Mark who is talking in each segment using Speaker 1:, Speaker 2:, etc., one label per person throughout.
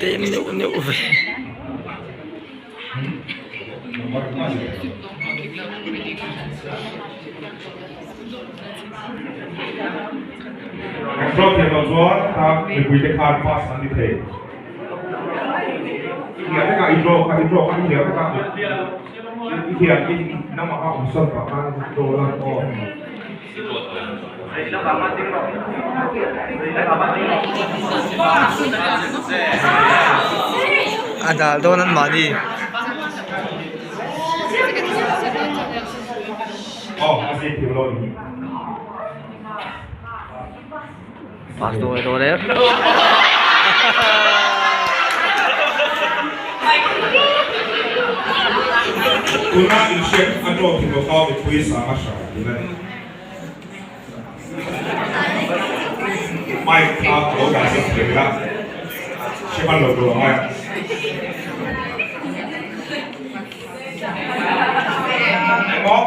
Speaker 1: pem neuh neuh ve. A dal dawn an mahni. Pass dawn dawn e.
Speaker 2: Tuna inhriat a draw thei lo kha mipui sanga hra tih a ni. Mic kha ka lo dah sak thei ila, hre hman lo tur a ngai ang. Engmaw?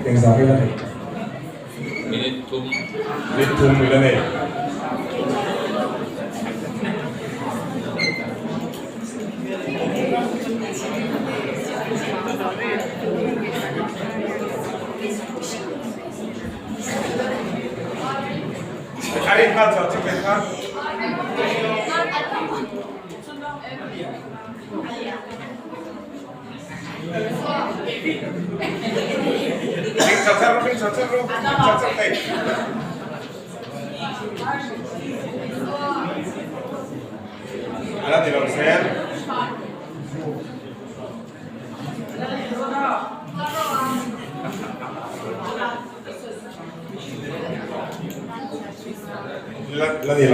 Speaker 2: Engzah nge la nei?
Speaker 3: Minute thum.
Speaker 2: Minute thum i la nei. La ni lo zel. La ni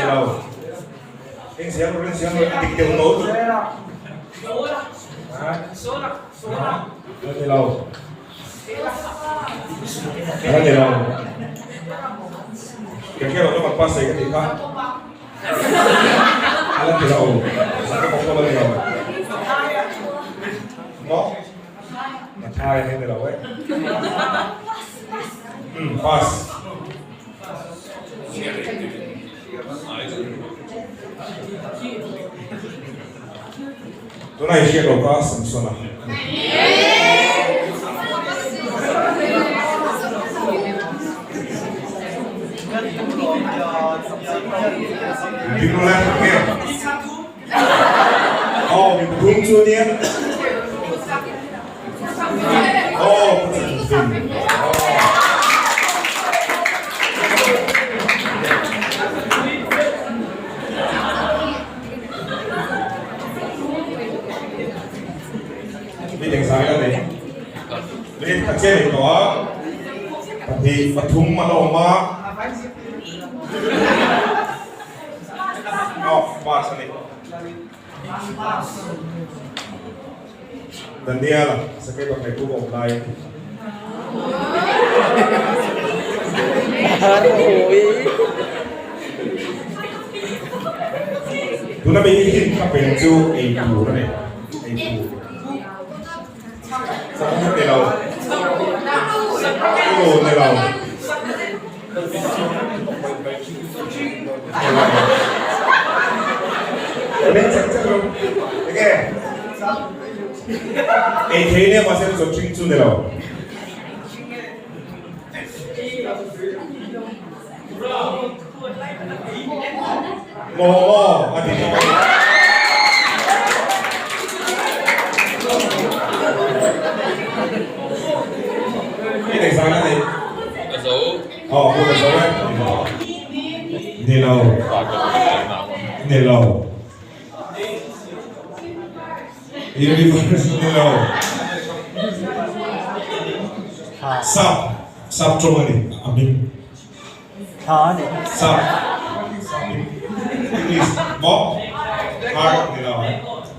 Speaker 2: lo. Eng zel rawh, eng zel rawh, a dik deuh tawh lutuk. La ni lo. La ni lo. Ka hria lo naman pa sei ka tih kha. A la ti lo. Ka pawh la ni lo. Maw? Mathai a ni lo e. Hmm, pass. Tuna i hriat lo kha Samsona a ni. Ding lo lai thak nge? Aw, mi pathum chu nia. Aw, pathum. Mi eng zai la nei. Mi khat chiah nei tawh a. Pahnih, pathum a la awm a. Aw, pass a ni. Daniel-a sakei pakhat pu awm lai. Tuna mi hi hin ka pen chu ei tur a ni. Ei tur. Sakawr ni lo. Uru ni lo. Min chak chak lo. Enge? Ei thei nia mahse chu ṭhing chu ni lo. Maw maw a ti tawh. I nei zan a nei.
Speaker 3: A zo.
Speaker 2: Aw hmun a zo e. Ni lo. Ni lo. Universe ni lo. Sap sap tawng a ni a hming. Sap sap English maw? Har ni lo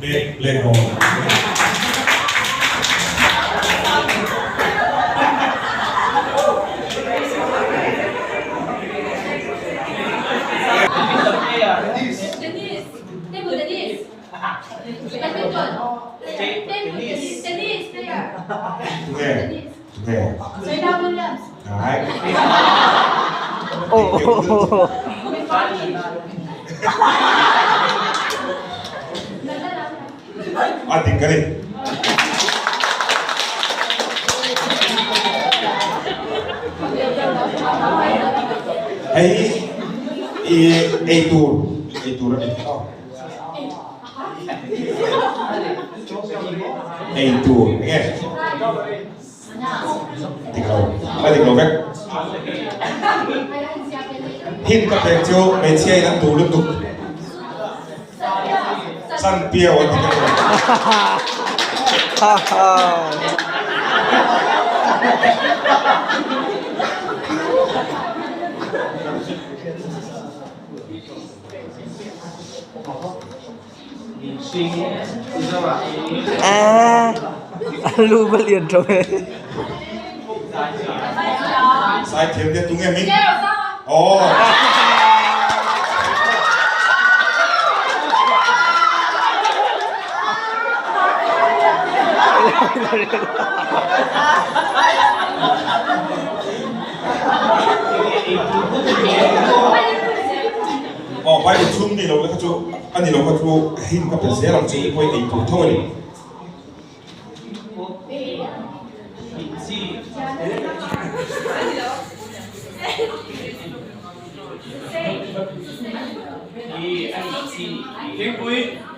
Speaker 2: Black black hole. Tunge? Tunge? Ai. A dik a ni. Hei hi i ei tur ei tur a ni. Ei tur enge? Dik lo, a dik lo vek. Hint ka pek chu hmeichhia in an duh lutuk. Chan piau a ti ka ni.
Speaker 1: A lu va lian tho e.
Speaker 2: Zaithiam te tunge min? Aw. Aw Bible chhung ni lo kha chu a ni lo kha chu him ka pe zel ang chu i pawi ei tur tho a ni.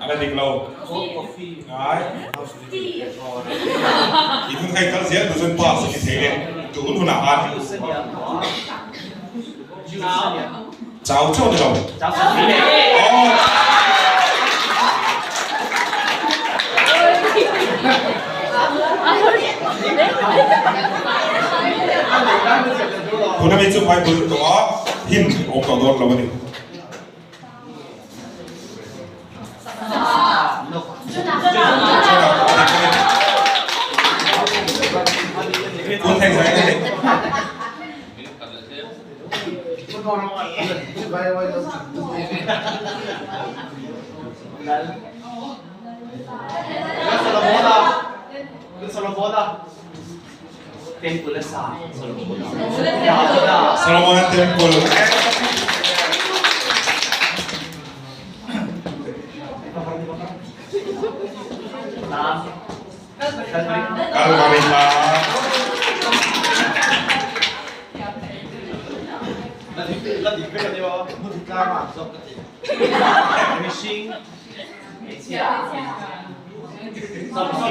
Speaker 2: A la dik lo. Ai. I hun hei kal zel tu chuan pass a ti thei le tun hunah khan. Chau chauh ni lo. Tuna mi chu Bible tawh a him awm tawh dawn lo a ni. Kun thei zai ni. Solomon Temple. Kalvari hla.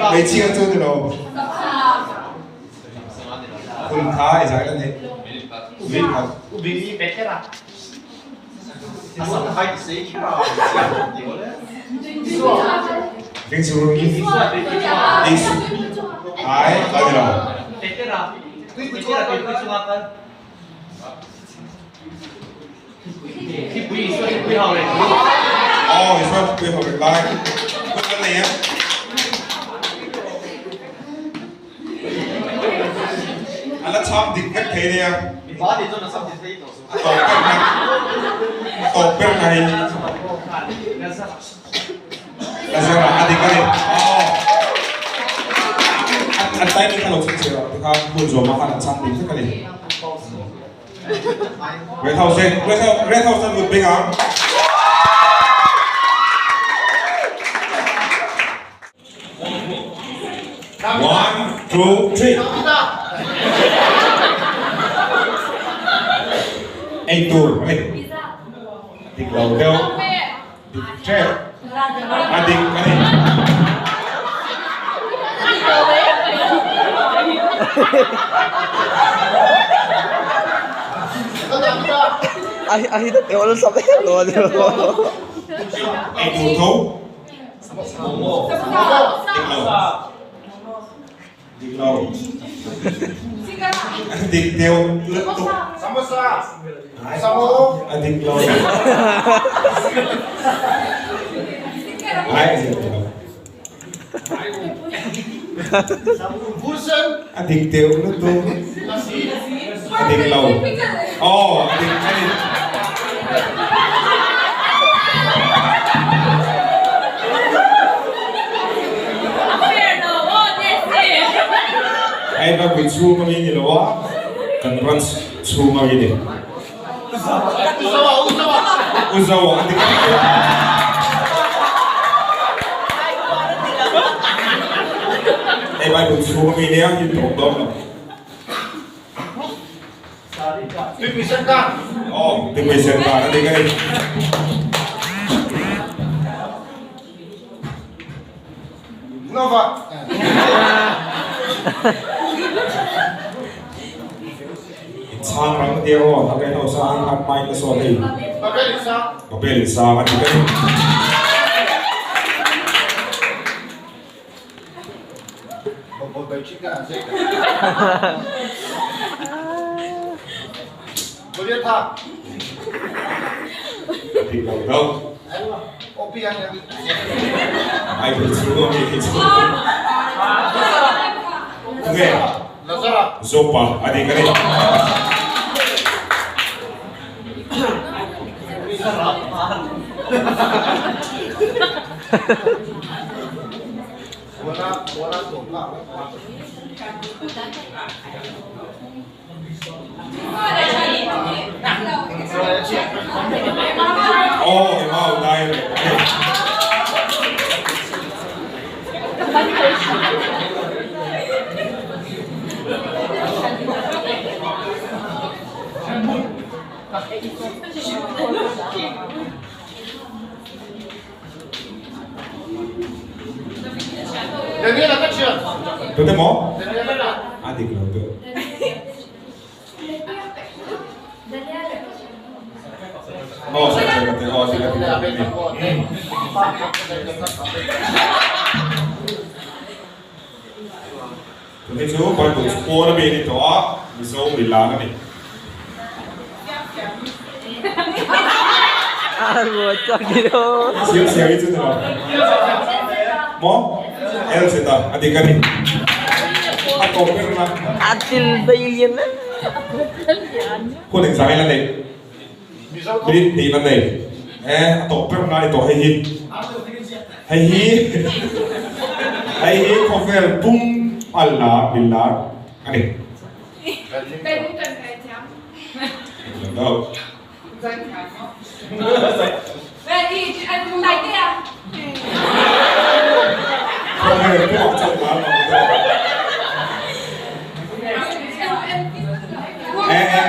Speaker 2: Hmeichhia chu ni lo. Hun kha i zai la nei. Min khat. Ding chu Isu ai la ni lo. Aw Isua thupui ho reng lai. Hun kan nei em? A la chhang dik vek thei nia. A tawp ber na a tawp ber na hi Lazara a dik a ni. Aw an timing kha lo chhun chhe rawh tikhan hun zawma khan an chhang dik vek a ni. Red House e Red House Red House an lut beng ang. One, two, three. Ei tur a ni. Dik lo deuh. Dik ṭep. A dik a ni.
Speaker 1: A hi tak awlsam em lo a ni lo.
Speaker 2: Ei tur tho. Dik lo. Dik lo. A dik deuh lutuk. A dik lo. Ai a dik lo. A dik deuh lutuk. A dik lo. Aw a dik a ni. Hei Bible chhung ami ni lo a, kan ran chhung ami ni. U Zoa a dik a dik lo. Hei Bible chhung ami nia hi tawp dawn lo. Aw, Tupui Senkan a dik a ni. Chhang rang tia aw, a pen hausa ang khan hmain ka sawn hei. Babel sang a dik a ni. Dik lo deuh. Bible chhung ami hi chu. Tunge? Zopa a dik a ni. Aw Emau dai reh a ni. Tute maw? A dik lo deuh. Aw sawi ka ti aw dik a dik a dik a ni. Tuni chu Bible chu pawn a mi a ni tawh a, Mizo milan a ni. Siam siam hi chu ni lo. Maw? El zet a, a dik a ni. A tawp ber na. Hun engzah nge la neih? Minute hnih la nei. E, a tawp ber na a ni tawh hei hi. Hei hi hei hi khawvel pum a lar min lar a ni. Khawvel pumah chuan lar lo ni deuh. E, e,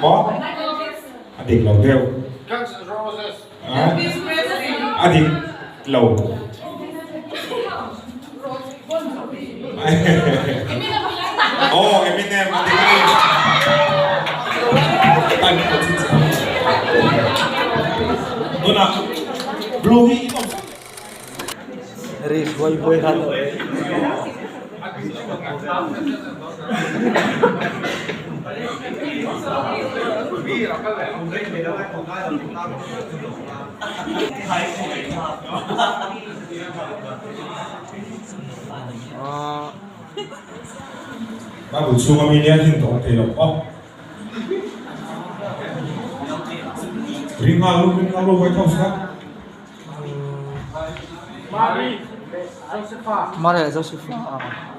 Speaker 2: maw? A dik lo deuh. A dik lo. Aw Eminem a dik a ni. Time ka chin chiah. Tunah Blue hi in awm sak. Bible chhunga mi nia hin tawng thei lo aw. Ring nghal lu, ring nghal lu, White House kha.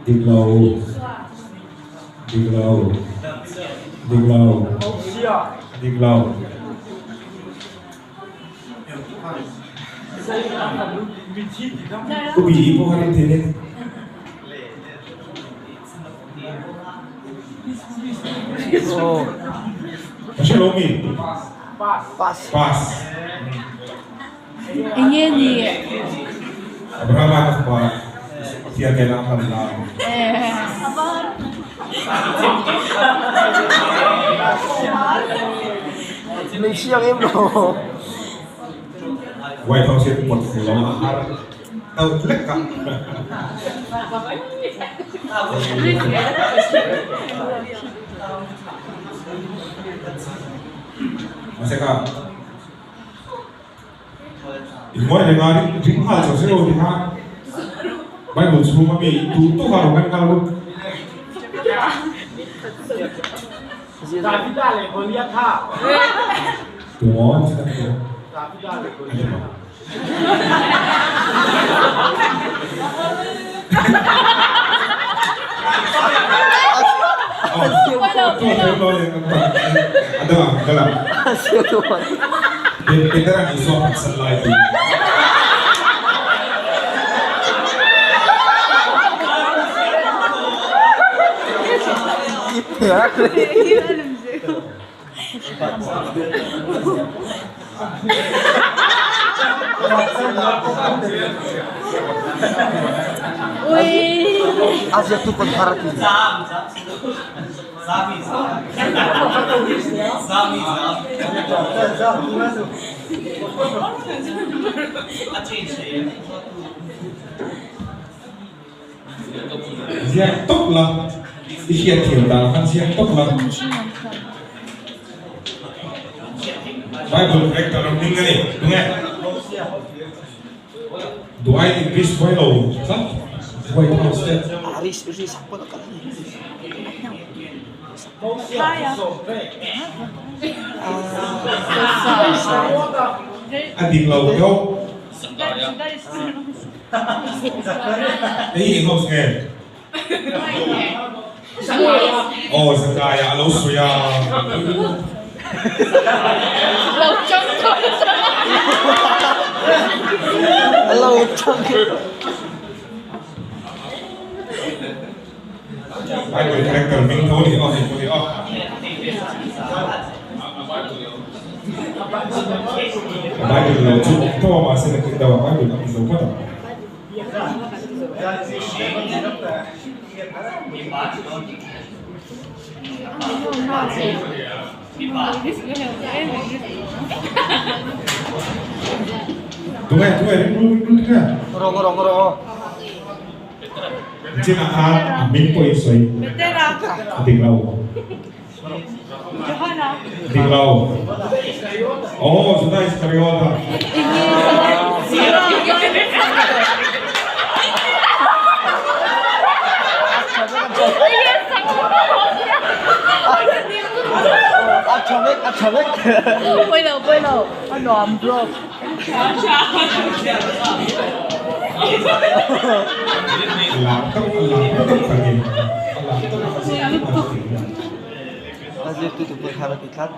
Speaker 2: Dik lo. Dik lo. Dik lo. Dik lo. Ubi i pawh kha rin thei nen. Ka hre lo mi? Pass. Pass.
Speaker 4: Enge ni?
Speaker 2: Abrahama ka fapa Pathian nen a hman la. White House hian pawt fu lo a har deuh hlek a. Mahse kha in ngawi reng a, ring nghal chauh se aw ti kha Bible chhung ami duh tawk a rawn en nghal lut.
Speaker 4: Davida leh Goliatha.
Speaker 2: Tumaw chi tak chu.
Speaker 4: Davida leh Goliatha.
Speaker 1: A ziaktu pawn har a ti.
Speaker 2: Ziak tawp la, i hriat thiam dan khan ziak tawp la. Bible character a hming a ni, tunge? Duai English huai lo tlat, White House te. A dik lo deuh. Hei hi eng house nge? Aw Zakaia a lo sawi a. Bible character hming tho a ni aw hei pawh hi aw. Bible lo chu awm tho a mahse nakin deuh ah Bible a ni zo phawt ang. Tunge tunge ring ru ring ru tunge.
Speaker 1: Rawng rawng rawng.
Speaker 2: Chinah khan a hming pawh in sawi a dik lo. Dik lo. Aw Juda Iskariot a.
Speaker 1: A tha vek a tha vek.
Speaker 5: Pawilo pawilo a nuam bro.
Speaker 2: Lar tak a lar tak ka ni. A lar tak a ni.
Speaker 1: A zirtu tu pawh thar a ti tlat.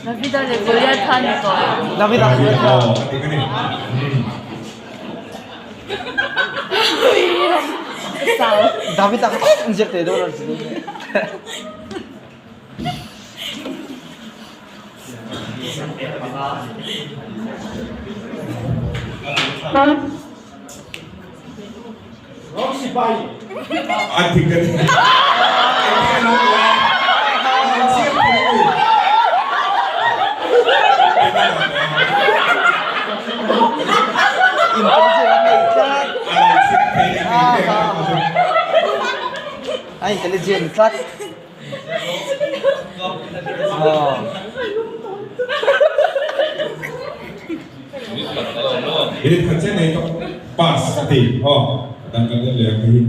Speaker 5: Davida leh Goliath kha ni tawh.
Speaker 1: Davida
Speaker 2: Goliath aw a ti ka ni.
Speaker 1: Davida kha an zir te deuh ran si.
Speaker 2: A dik a ni. Engtin a lo duh a? A chiang thei a ni. A lo chiang thei a ni.
Speaker 1: A intelligent tlat.
Speaker 2: Minute khat chiah nei ka pass a ti aw a dang kan en leh ang hei hi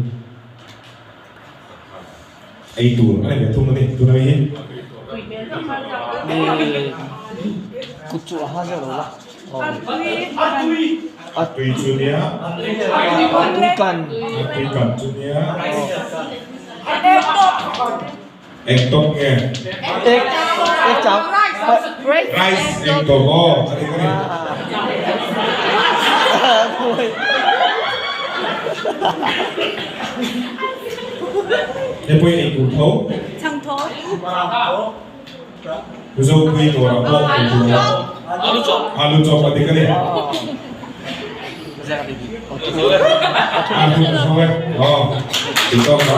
Speaker 2: ei tur a ni ve thung a ni tuna mi hi.
Speaker 1: Kut chu a ha zeuh lo la.
Speaker 2: A tui chu nia.
Speaker 1: A tui kan.
Speaker 2: A tui kan chu nia. Eng tawp nge?
Speaker 1: Ek ek chau.
Speaker 2: Rice eng tawp aw a ni ka ni. Hei pawh hi ei tur tho.
Speaker 5: Chhangtho.
Speaker 2: Zopui dawrah pawh ei tur a Alu chawp a dik a ni. Alu chawp e. Aw ti tawk a.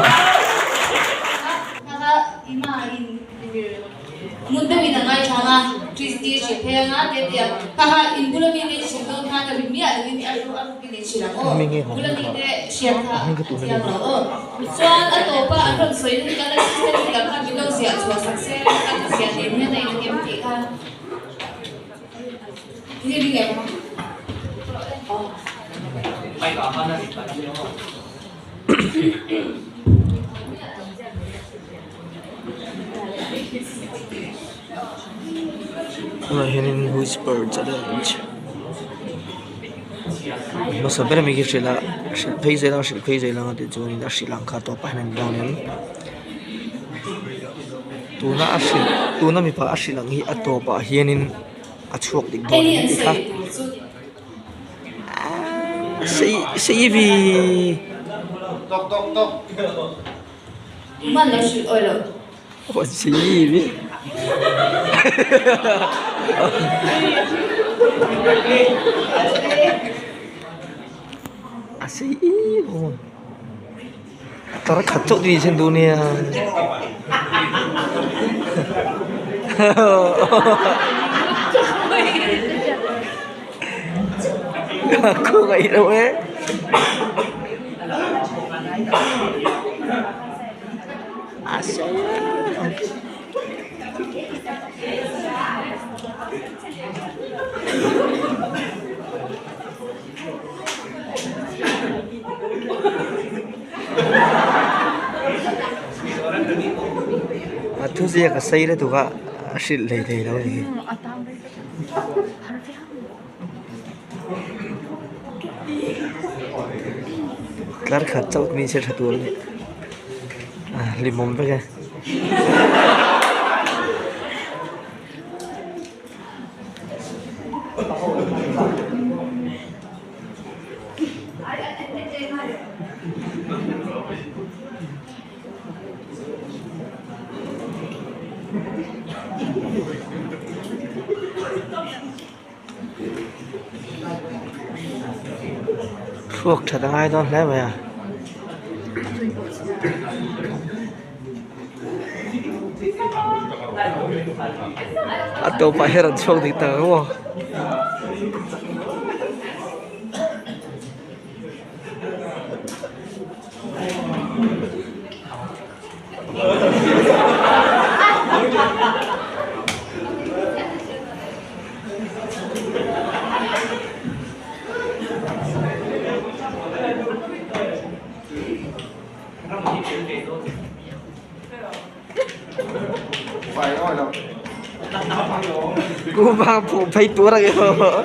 Speaker 6: Ngun deuhin a ngaithlang a, Christy hrilh phei anga te tia, haha, in bula mi te i hrilh dawn khan a ri miah.
Speaker 1: Hming ka tuna ni. Tunah hianin whisper challenge hmasa ber ami khi hrilh a hrilh phei zel ang hrilh phei zel ang a tih chuanin a hrilh ang kha tawpah hian an dawn em tuna a hrilh tuna mipa a hrilh ang hi a tawpah hianin a chhuak dik dawn em tih kha aaa sei sei vi. A sei em tar khat chauh ni sen duh nia khawngaih loh e. A sei a thuziak a sei lutuk a a hrilh hlei thei lo a ni hi. Tlar khat chauh mi se tha tur a ni a hlimawm vek e. Thluak that a ngai dawn hle mai a. A tawpah hian an chhuak dik tak ang maw. Kuhva phuh phei tur a emaw.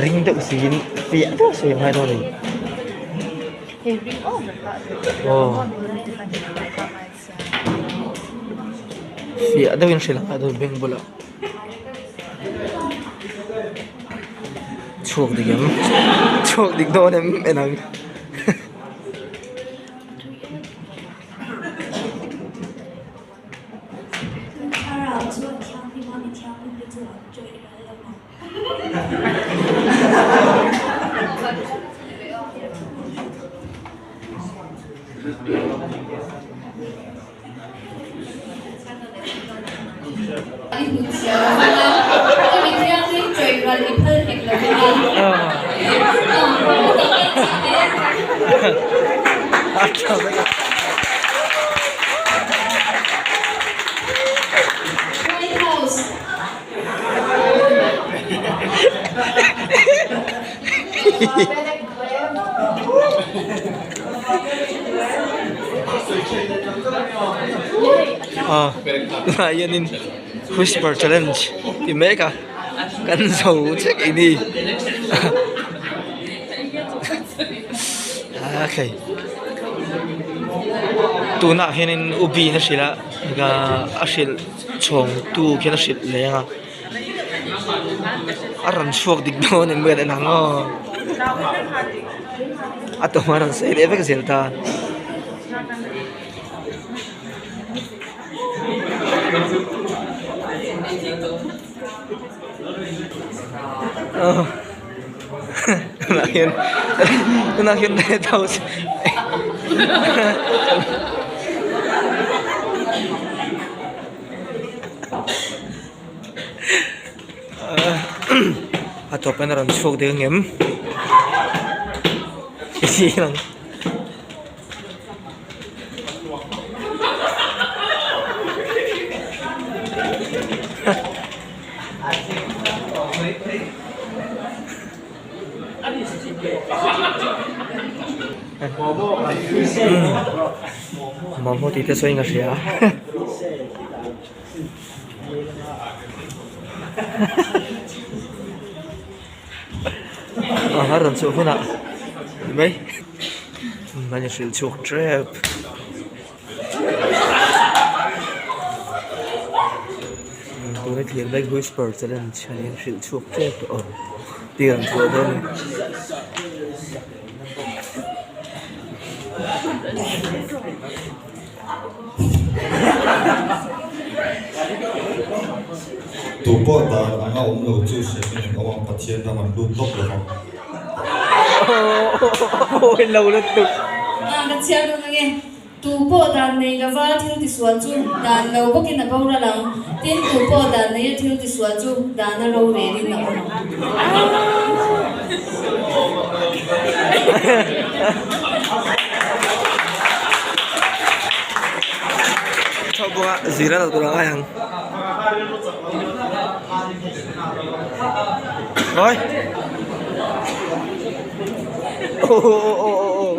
Speaker 1: Ring deuh siin fiah deuh sawi a ngai dawn a ni. Aw fiah deuhin hrilh a ngai dawn beng bulah. Chhuak dik em chhuak dik dawn em en ang. Ah tunah hianin whisper challenge ti mek a kan zo chiah keini ah hei tunah hianin u bin a hrilh a a hrilh chhawng tu khian a hrilh leh ang a. A rawn chhuak dik dawn em vel en ang aw a tawng a rawn sawi leh vek zel ta. Tunah hian tunah hian red house a tawp in a rawn chhuak deuh ang em Momo tih te sawiin ka hria a a rawn chhuah hunah ti mai an inhrilh chhuak tep. Tuna thlir mek whisper challenge an inhrilh chhuak tep tawh a tih an chhuah dawn a ni.
Speaker 2: Tu pawh dan anga awm lo chu hriat in an awm ang Pathian ram an lut tawp lo vang.
Speaker 6: Tu pawh dan nei lova thil tisual chu dan lo bawkin a boral ang, tin tu pawh dan neia thil tisual chu dana rorelin a awm ang.
Speaker 1: Chho bawka zira lo tur a ngai ang. Oi. Oh oh oh oh oh.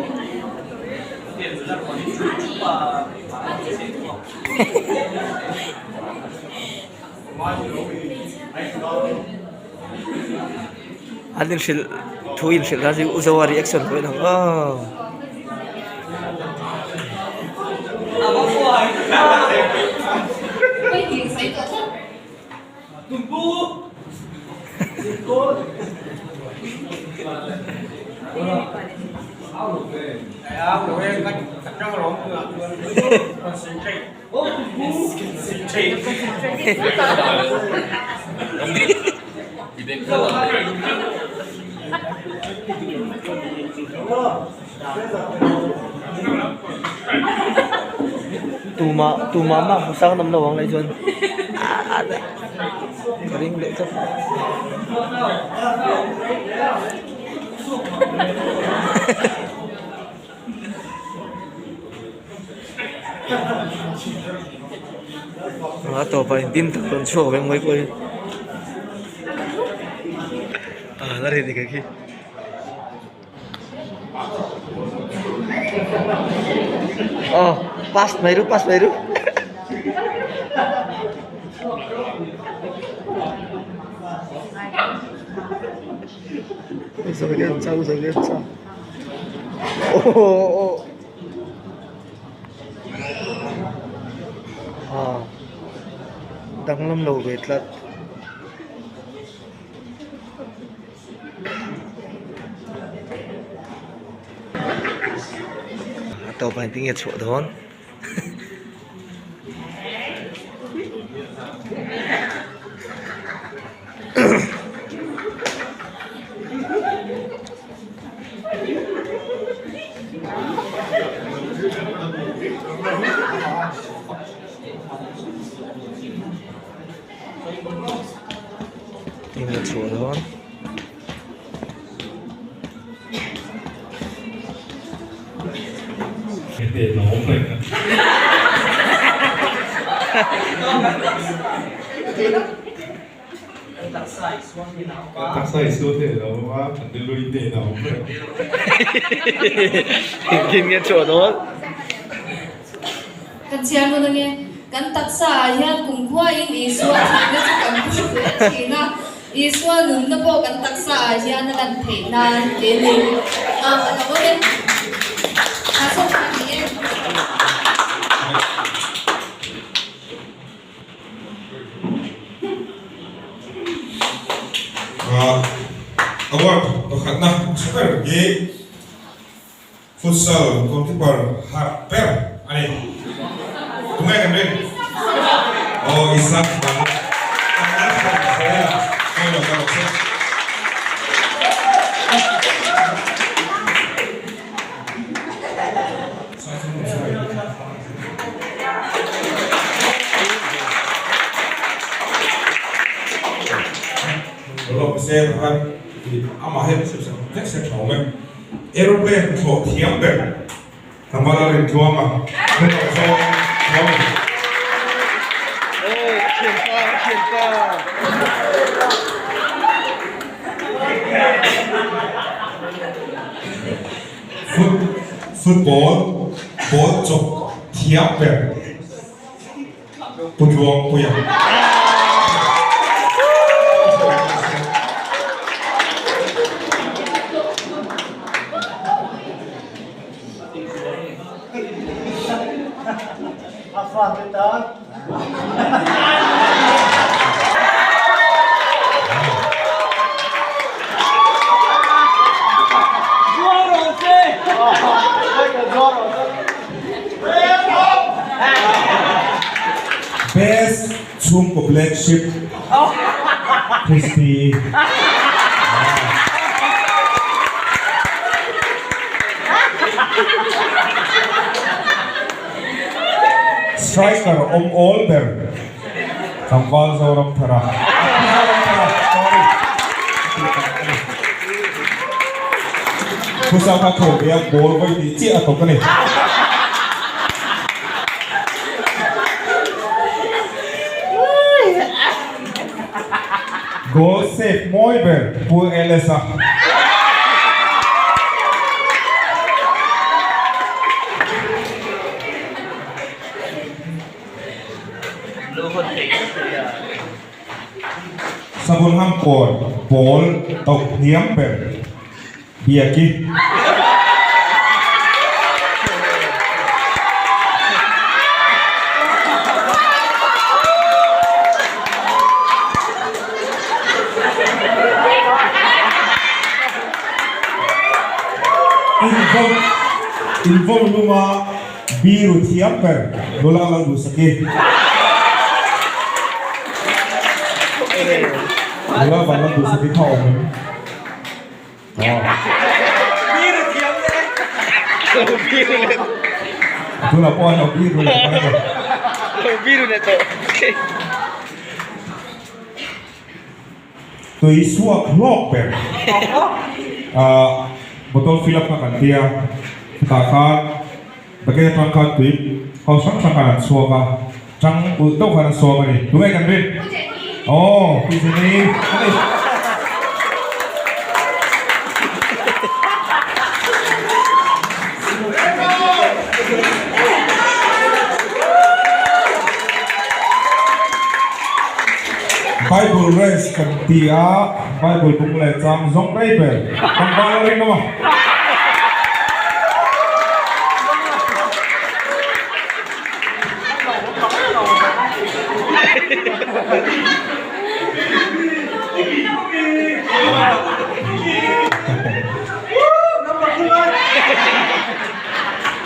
Speaker 1: An inhrilh thu inhrilh dan chu u Zoa reaction pawh in ang aw. Tumah tumah mah hmu sang awm lo ang leh chuan ka ring leh tlat. A tawpah engtin tak rawn chhuak ve mai pawh hi a la ri dik khi. Aw pass mai ru pass mai ru. Danglam lo ve tlat. A tawpah engtin nge chhuah dawn? Engtin nge chhuah dawn? Engtin nge chhuah dawn?
Speaker 6: Ka chhiar nawn ange. Kan taksa ah hian kumkhua in Isua thihna chu kan pu zel thin a, Isua nunna pawh kan taksa ah hian a lan theih nan te ni. A a lo awm e. A chawp kha ni e.
Speaker 2: Award pakhatna hmasa ber hi Futsal goalkeeper harh ber a ni. Tunge kan rin? Aw Isaac Bang. Kan lal hran hle a, mawi lo ka rawh che. Amah hian min siamsak vek se tha awm e. Aeroplane thlawh thiam ber Tlangval a rintluang a, rinawm zawng thiam a ni. Foot football ball chawp thiam ber Pu Tluangpuia.
Speaker 4: A fate tan.
Speaker 2: Best chhungkaw black sheep Christy. Striker awm awl ber Tlangval Zoramthara. Zoramthara sorry. Thusa kha khel ve a ball vawi tih chiah a tawk a ni. Goal save mawi ber Pu LS a. Savun ham kawn pawl tauh hniam ber Biaki. Invawn lunga Biru thiam ber nula lo duhsaki. Nula van lo duhsaki kha awm em?
Speaker 1: Biru thiam le. Lo biru le.
Speaker 2: Tunah pawh an lo biru leh mai a ni.
Speaker 1: Lo biru leh tawh.
Speaker 2: Tui chhuak hlawk ber bottle fill up kha kan tia chutah khan bucket atang khan tui ho hrang hrang khan an chhuak a tang ulh deuh khan an sawm a ni tunge kan rin aw pu Jenny a ni. Bible race kan ti a, Bible bung leh chang zawng rei ber tlangval a ring awm a.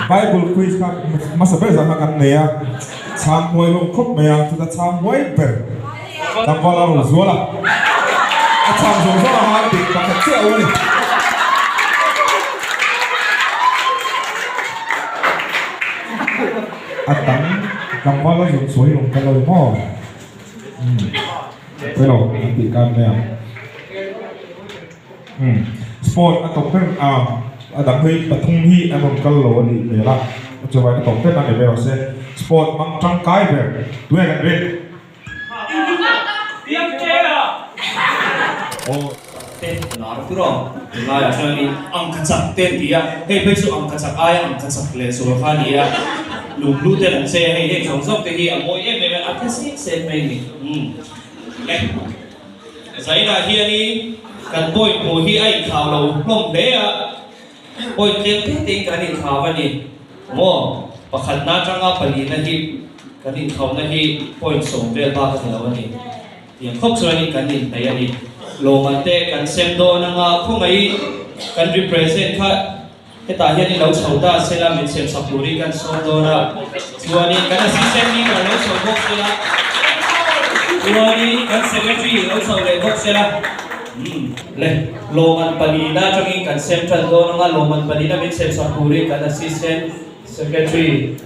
Speaker 2: Bible quiz kha hmasa ber zan kha kan nei a, chhang huai hlawm khawp mai a, chuta chhang huai ber tlangval a rawn zual a, a chhang zawng zawng a han dik pakhat chiah a ni. A dang tlangval a zawn sawi rawn kal lo maw? Umm pawi lo an tih kan mai ang. Umm sport a tawp ber a a dang hi pathum hi an rawn kal lo a nih hmel a chuvangin a tawp ber a ni ber awm se sport hmang tangkai ber tunge kan rin
Speaker 7: Aw te lar tur aw tunlaiah chuanin angkha chak te an ti a hei phei chu angkha chak aia angkha chak leh zual kha a ni a lunglu ten an che a hei heng zawng zawng te hi a mawi em em a a tha sek sek mai a ni umm le. Zainah hianin kan point hmuh hi a inthlau lo hlawm hle a, point tlem te tein kan inthlau a ni maw? Pakhatna atanga palina hi kan inthlauhna hi point sawm vel bak a ni lo a ni. Tiang khawp chuanin kan inhnaih a ni. Lawmman te kan sem dawn anga khawngaihin kan represent kha hetah hianin lo chho ta sela min sem sak turin kan sawm dawn a, chuanin kan assistant leader lo chho bawk sela, chuanin kan secretary lo chho leh bawk sela, umm le lawmman palina atangin kan sem tan dawn anga lawmman palina min sem sak turin kan assistant secretary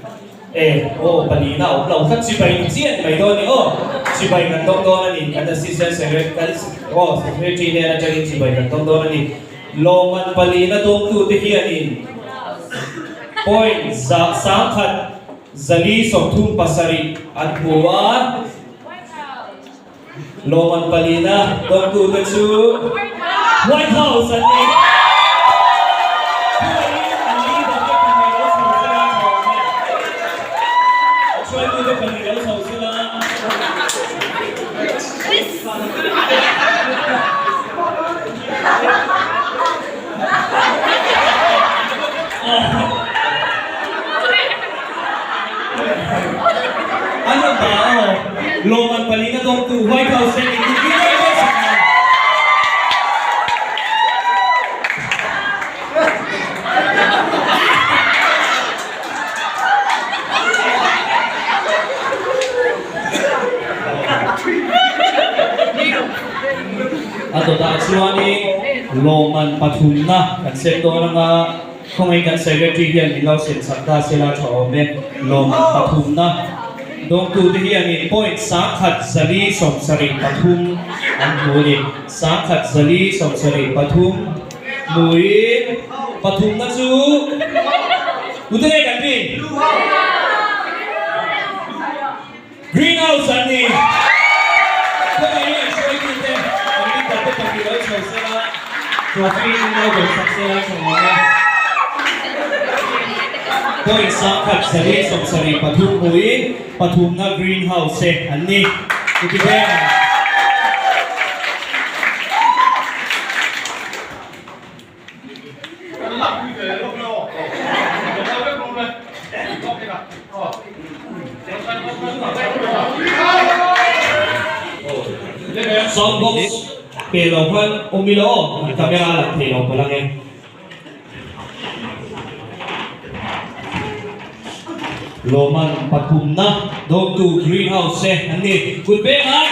Speaker 7: e aw palina awm lo tlat chibai chian mai dawn ni aw. Chibai kan dawng dawn a ni. Kan Assistant Secretary aw Secretary hnen atangin chibai kan dawng dawn a ni. Lawmman palina dawngtute hianin point za sangkhat 437 an hmu a. Lawmman palina dawngtute chu White House an ni. Thuain an leader te pahnih lo chho sela tha awm e. An hruaitute pahnih lo chho sela. An rawn dah aw. Lawmman palina dawngtu White House hian engtin nge a sak ang? A dawtah chuanin lawmman pathumna kan sem dawn anga khawngaih kan secretary hian min lo sem chak ta sela tha awm e. Lawmman pathumna dawngtute hianin point 1173 an hmu a ni. 1173 hmuin pathumna chu tute nge kan rin? Green House an ni. Khawngaihin an hruaitute an leader te pahnih lo chho sela, trophy in lo dawh sak sela tha ngawng a. Point 1173 hmuin pathumna Green House te an ni. Iti veng ang. Sound box pe lo khan awm ila aw, an camera a lang thei lo palh ang e. Lawman pathumna dawngtu Green House te an ni. Kut beng ang!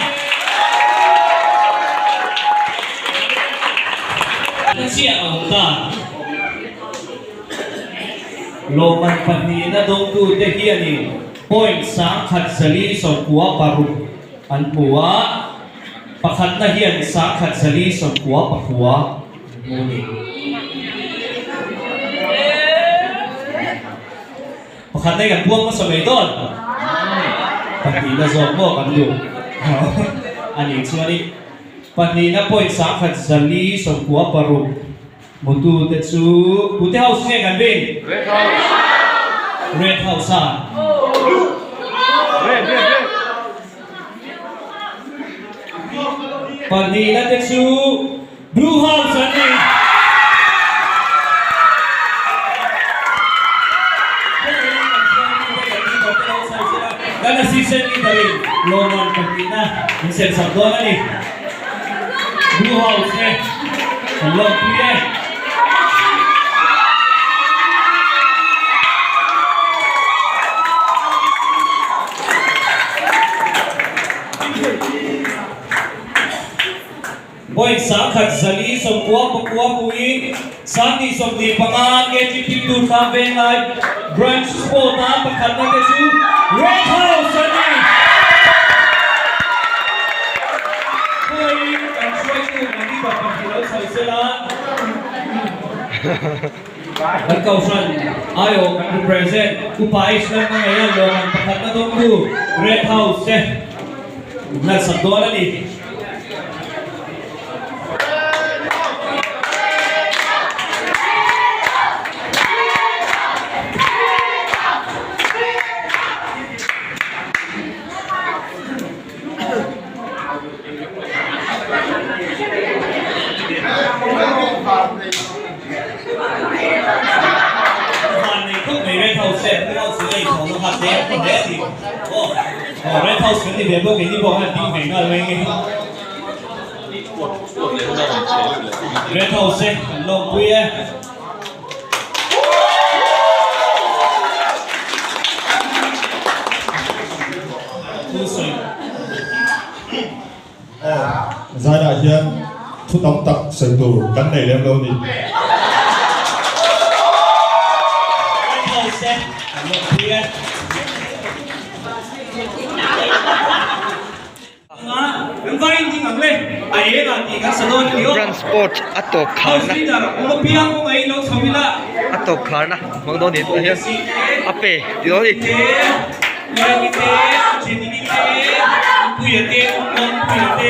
Speaker 7: Na chiah a awm ta. Lawman pahnihna dawngtute hianin point 1196 an hmu a, pakhatna hian 1199 an hmu a ni. Pakhatna hi kan buang hmasa mai dawn. Pahnihna zawk maw kan duh a nih chuanin pahnihna point 1196 hmutu te chu Pute House nge kan rin? Red House. Red House a.
Speaker 4: Red, red, red.
Speaker 7: Pahnihna te chu Blue House an ni. Kan assistant leader in lawmman pahnihna min sem sak dawn a ni. Blue House te kan lawmpui e. Point 1199 hmuin 2025 KTP Durtlang Venglai Branch Sport a pakhatna te chu Red House an ni. Khawiin kan hruaitu Mandipa pahnih lo chho sela kan Kohhran aiawh kan represent Upa H Lalhmangaih a lawmman pakhatna dawngtu Red House te hlatsak dawn a ni. Vannei khawp mai Red House e, Blue House in a inthawhna kha tlem hle a ni. Aw Red House kan ni ve bawk keini pawh khan ding ve nghal mai nge. Red House e kan lawmpui e.
Speaker 2: Aw, zainah hian thu tam tak sawi tur kan nei lem lo a ni.
Speaker 7: ang le. A eng ah tih kan sa dawn a ni aw.
Speaker 1: Branch sport a tawp
Speaker 7: House
Speaker 1: kharna.
Speaker 7: leader awm apiang kawngaihin lo chho ila.
Speaker 1: A tawp kharna hmang dawn ni tunah hian a pe ti dawn a ni.
Speaker 7: Te, Liani te, Jenny te, Puia te, Awmpuia te,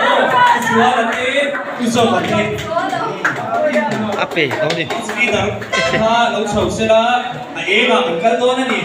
Speaker 7: aw Zuala te, Uzawma te.
Speaker 1: A pe dawn a ni.
Speaker 7: House leader kha lo chho sela a eng ah kan kal dawn a ni.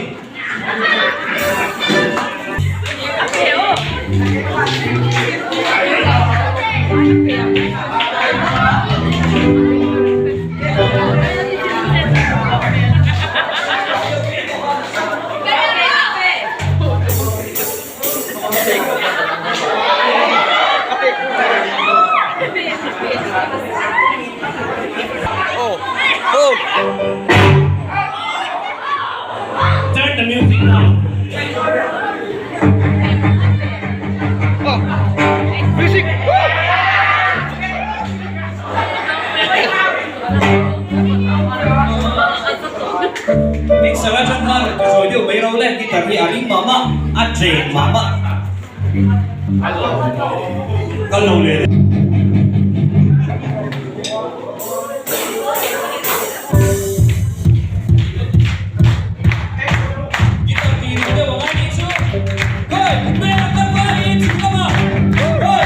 Speaker 7: Turn the music down.
Speaker 1: Music.
Speaker 7: Mixer atang khan rawn tizawi deuh mai ro le guitar hi a ring mah mah a chen mah mah. Kal lo leh. Guitar tih ring deuh ang a nih chu. Khawi hmel kan vai in chhung lamah. Khawi.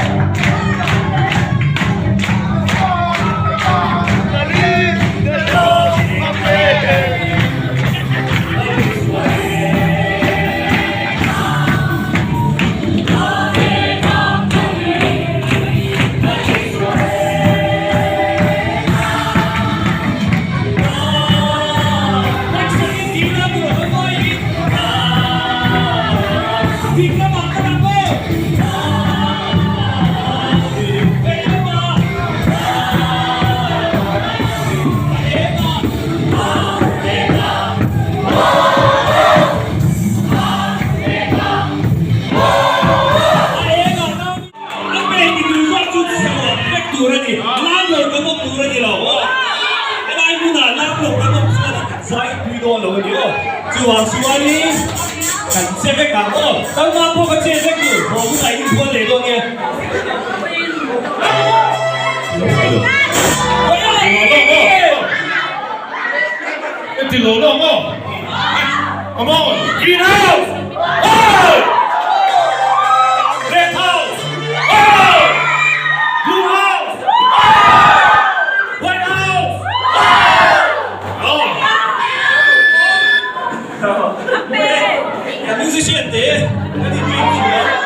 Speaker 7: A pek ti tur zawk chu saruak vek tur a ni. Lam lo kan awm tur a ni lo aw. Helai hmunah lam lo kan awm chuan kan zai pui dawn lo a ni aw. Chuvang chuanin kan che vek ang aw. Kalma pawh ka che vek tur. Haw hunah in inbual leh dawn nge.
Speaker 2: Ti lo lo maw? Come on! Green house! Oh! Red house! Oh! Blue house! Oh! White house! Oh!
Speaker 7: Ka musician te ka ni tui tih lo.